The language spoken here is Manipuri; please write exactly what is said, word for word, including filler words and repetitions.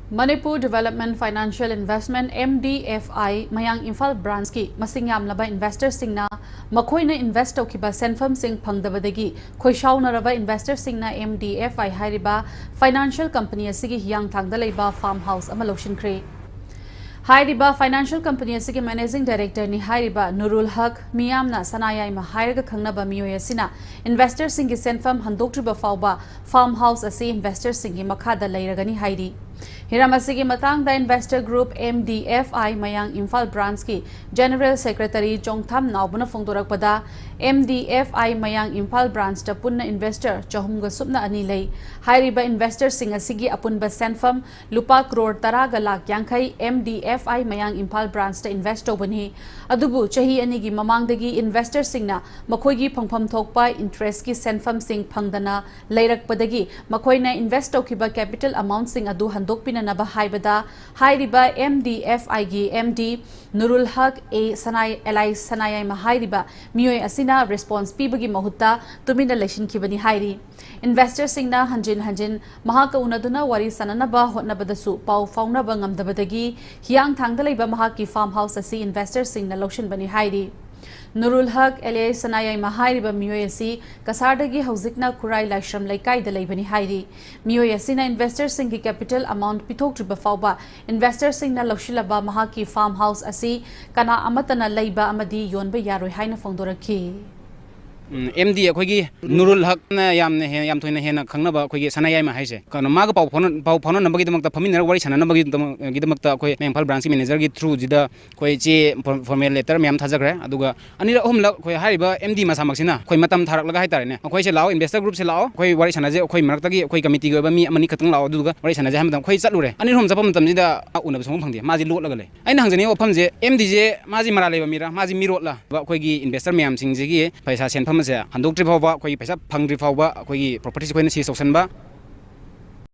Manipur Development Financial Investment, M D F I, ꯃꯌꯥꯡ ꯏꯝꯐꯥꯜ branchꯀꯤ ꯃꯁꯤꯡ ꯌꯥꯝꯂꯕ investorꯁꯤꯡꯅ ꯃꯈꯣꯏꯅ invest ꯇꯧꯈꯤꯕ ꯁꯦꯟꯐꯝꯁꯤꯡ ꯐꯪꯗꯕꯗꯒꯤ ꯈꯣꯏꯁꯥꯎꯅꯔꯕ investorꯁꯤꯡꯅ M D F I ꯍꯥꯏꯔꯤꯕ financial company ꯑꯁꯤꯒꯤ ꯍꯤꯌꯥꯡꯊꯥꯡꯗ ꯂꯩꯕ farm house ꯑꯃ ꯂꯧꯁꯤꯟꯈ꯭ꯔꯦ꯫ ꯍꯥꯏꯔꯤꯕ financial company ꯑꯁꯤꯒꯤ managing directorꯅꯤ ꯍꯥꯏꯔꯤꯕ ꯅꯨꯔꯨꯜ ꯍꯛ, ꯃꯤꯌꯥꯝꯅ ꯁꯅꯥꯌꯥꯏꯃ ꯍꯥꯏꯔꯒ ꯈꯪꯅꯕ ꯃꯤꯑꯣꯏ ꯑꯁꯤꯅ investorꯁꯤꯡꯒꯤ ꯁꯦꯟꯐꯝ ꯍꯟꯗꯣꯛꯇ꯭ꯔꯤꯕ ꯐꯥꯎꯕ farm house ꯑꯁꯤ investorꯁꯤꯡꯒꯤ ꯃꯈꯥꯗ ꯂꯩꯔꯒꯅꯤ ꯍꯥꯏꯔꯤ꯫ ꯍꯤꯔꯝ ꯑꯁꯤꯒꯤ ꯃꯇꯥꯡꯗ investor group M D F I ꯃꯌꯥꯡ Imphal branchꯀꯤ general secretary Chongtham ꯅꯥꯎꯕꯅ ꯐꯣꯡꯗꯣꯔꯛꯄꯗ, M D F I ꯃꯌꯥꯡ ꯏꯝꯐꯥꯜ branchꯇ ꯄꯨꯟꯅ investor ꯆꯍꯨꯝꯒ ꯁꯨꯞꯅ ꯑꯅꯤ ꯂꯩ꯫ ꯍꯥꯏꯔꯤꯕ investorꯁꯤꯡ ꯑꯁꯤꯒꯤ ꯑꯄꯨꯟꯕ ꯁꯦꯟꯐꯝ ꯂꯨꯄꯥ ꯀ꯭ꯔꯣꯔ ꯇꯔꯥꯒ ꯂꯥꯈ ꯌꯥꯡꯈꯩ M D F I ꯃꯌꯥꯡ ꯏꯝꯐꯥꯜ branchꯇ invest ꯇꯧꯕꯅꯤ꯫ ꯑꯗꯨꯕꯨ ꯆꯍꯤ ꯑꯅꯤꯒꯤ ꯃꯃꯥꯡꯗꯒꯤ investorꯁꯤꯡꯅ ꯃꯈꯣꯏꯒꯤ ꯐꯪꯐꯝ ꯊꯣꯛꯄ interestꯀꯤ ꯁꯦꯟꯐꯝꯁꯤꯡ ꯐꯪꯗꯅ ꯂꯩꯔꯛꯄꯗꯒꯤ ꯃꯈꯣꯏꯅ invest ꯇꯧꯈꯤꯕ capital amountꯁꯤꯡ ꯑꯗꯨ ꯍꯟꯗꯣꯛꯄꯤꯅꯅꯕ ꯍꯥꯏꯕꯗ, ꯍꯥꯏꯔꯤꯕ M D F Iꯒꯤ M D ꯅꯨꯔꯨꯜ ꯍꯛ A ꯁꯅꯥꯏ, alias ꯁꯅꯥꯌꯥꯏꯃ ꯍꯥꯏꯔꯤꯕ ꯃꯤꯑꯣꯏ ꯑꯁꯤꯅ response ꯄꯤꯕꯒꯤ ꯃꯍꯨꯠꯇ ꯇꯨꯃꯤꯟꯅ ꯂꯩꯁꯤꯟꯈꯤꯕꯅꯤ ꯍꯥꯏꯔꯤ꯫ Investorꯁꯤꯡꯅ ꯍꯟꯖꯤꯟ ꯍꯟꯖꯤꯟ ꯃꯍꯥꯛꯀ ꯎꯅꯗꯨꯅ ꯋꯥꯔꯤ ꯁꯥꯅꯅꯕ ꯍꯣꯠꯅꯕꯗꯁꯨ ꯄꯥꯎ ꯐꯥꯎꯅꯕ ꯉꯝꯗꯕꯗꯒꯤ ꯍꯤꯌꯥꯡꯊꯥꯡꯗ ꯂꯩꯕ ꯃꯍꯥꯛꯀꯤ farm house ꯑꯁꯤ investorꯁꯤꯡꯅ ꯂꯧꯁꯤꯟꯕꯅꯤ ꯍꯥꯏꯔꯤ꯫ ꯅꯨꯔꯨꯜ ꯍꯛ alias ꯁꯅꯥꯌꯥꯏꯃ ꯍꯥꯏꯔꯤꯕ ꯃꯤꯑꯣꯏ ꯑꯁꯤ ꯀꯁꯥꯔꯗꯒꯤ ꯍꯧꯖꯤꯛꯅ ꯈꯨꯔꯥꯏ ꯂꯥꯏꯁ꯭ꯔꯝ ꯂꯩꯀꯥꯏꯗ ꯂꯩꯕꯅꯤ ꯍꯥꯏꯔꯤ꯫ ꯃꯤꯑꯣꯏ ꯑꯁꯤꯅ investorꯁꯤꯡꯒꯤ capital amount ꯄꯤꯊꯣꯛꯇ꯭ꯔꯤꯕ ꯐꯥꯎꯕ investorꯁꯤꯡꯅ ꯂꯧꯁꯤꯜꯂꯕ ꯃꯍꯥꯛꯀꯤ farm house ꯑꯁꯤ ꯀꯅꯥ ꯑꯃꯠꯇꯅ ꯂꯩꯕ ꯑꯃꯗꯤ ꯌꯣꯟꯕ ꯌꯥꯔꯣꯏ ꯍꯥꯏꯅ ꯐꯣꯡꯗꯣꯔꯛꯈꯤ꯫ ꯎꯝ, M D ꯑꯩꯈꯣꯏꯒꯤ ꯅꯨꯔꯨꯜ ꯍꯛꯅ ꯌꯥꯝꯅ ꯍꯦꯟꯅ, ꯌꯥꯝ ꯊꯣꯏꯅ ꯍꯦꯟꯅ ꯈꯪꯅꯕ ꯑꯩꯈꯣꯏꯒꯤ ꯁꯅꯥꯌꯥꯏꯃ ꯍꯥꯏꯁꯦ, ꯀꯩꯅꯣ, ꯃꯥꯒ ꯄꯥꯎ ꯐꯥꯎꯅ-, ꯄꯥꯎ ꯐꯥꯎꯅꯅꯕꯒꯤꯗꯃꯛꯇ, ꯐꯝꯃꯤꯟꯅꯔꯒ ꯋꯥꯔꯤ ꯁꯥꯟꯅꯅꯕꯒꯤꯗꯃꯛ-, ꯒꯤꯗꯃꯛꯇ ꯑꯩꯈꯣꯏ ꯃꯌꯥꯡ ꯏꯝꯐꯥꯜ branchꯀꯤ managerꯒꯤ throughꯁꯤꯗ ꯑꯩꯈꯣꯏ ꯆꯦ, for-, formal letter ꯃꯌꯥꯝ ꯊꯥꯖꯈ꯭ꯔꯦ꯫ ꯑꯗꯨꯒ ꯑꯅꯤꯔꯛ ꯑꯍꯨꯝꯂꯛ ꯑꯩꯈꯣꯏ ꯍꯥꯏꯔꯤꯕ M D ꯃꯁꯥꯃꯛꯁꯤꯅ ꯑꯩꯈꯣꯏ ꯃꯇꯝ ꯊꯥꯔꯛꯂꯒ ꯍꯥꯏꯇꯥꯔꯦꯅꯦ, ꯑꯩꯈꯣꯏꯁꯦ ꯂꯥꯛꯑꯣ, investor groupꯁꯦ ꯂꯥꯛꯑꯣ, ꯑꯩꯈꯣꯏ ꯋꯥꯔꯤ ꯁꯥꯟꯅꯁꯦ, ꯑꯩꯈꯣꯏ ꯃꯔꯛꯇꯒꯤ ꯑꯩꯈꯣꯏ committeeꯒꯤ ꯑꯣꯏꯕ ꯃꯤ ꯑꯃꯅꯤ ꯈꯛꯇꯪ ꯂꯥꯛꯑꯣ, ꯑꯗꯨꯗꯨꯒ ꯋꯥꯔꯤ ꯁꯥꯟꯅꯁꯦ ꯍꯥꯏꯕ ꯃꯇꯝꯗ ꯑꯩꯈꯣꯏ ꯆꯠꯂꯨꯔꯦ꯫ ꯑꯅꯤ ꯑꯍꯨꯝ ꯆꯠꯄ ꯃꯇꯝꯁꯤꯗ ꯎꯅꯕ ꯁꯨꯡꯐꯪ ꯐꯪꯗꯦ, ꯃꯥꯁꯦ ꯂꯣꯠꯂꯒ ꯂꯩ꯫ ꯑꯩꯅ ꯍꯪꯖꯅꯤꯡꯉꯤꯕ ꯋꯥꯐꯝꯁꯦ, M Dꯁꯦ ꯃꯥꯁꯤ ꯃꯔꯥꯜ ꯂꯩꯕ ꯃꯤꯔꯥ, ꯃꯥꯁꯤ ꯃꯤꯔꯣꯠꯂ? ꯑꯩꯈꯣꯏꯒꯤ investor ꯃꯌꯥꯝꯁꯤꯡꯁꯤꯒꯤ ꯄꯩꯁꯥ ꯁꯦꯟꯐꯝ ꯑꯁꯦ ꯍꯟꯗꯣꯛꯇ꯭ꯔꯤ ꯐꯥꯎꯕ, ꯑꯩꯈꯣꯏꯒꯤ ꯄꯩꯁꯥ ꯐꯪꯗ꯭ꯔꯤ ꯐꯥꯎꯕ ꯑꯩꯈꯣꯏꯒꯤ propertyꯁꯦ ꯑꯩꯈꯣꯏꯅ seize ꯇꯧꯁꯟꯕ,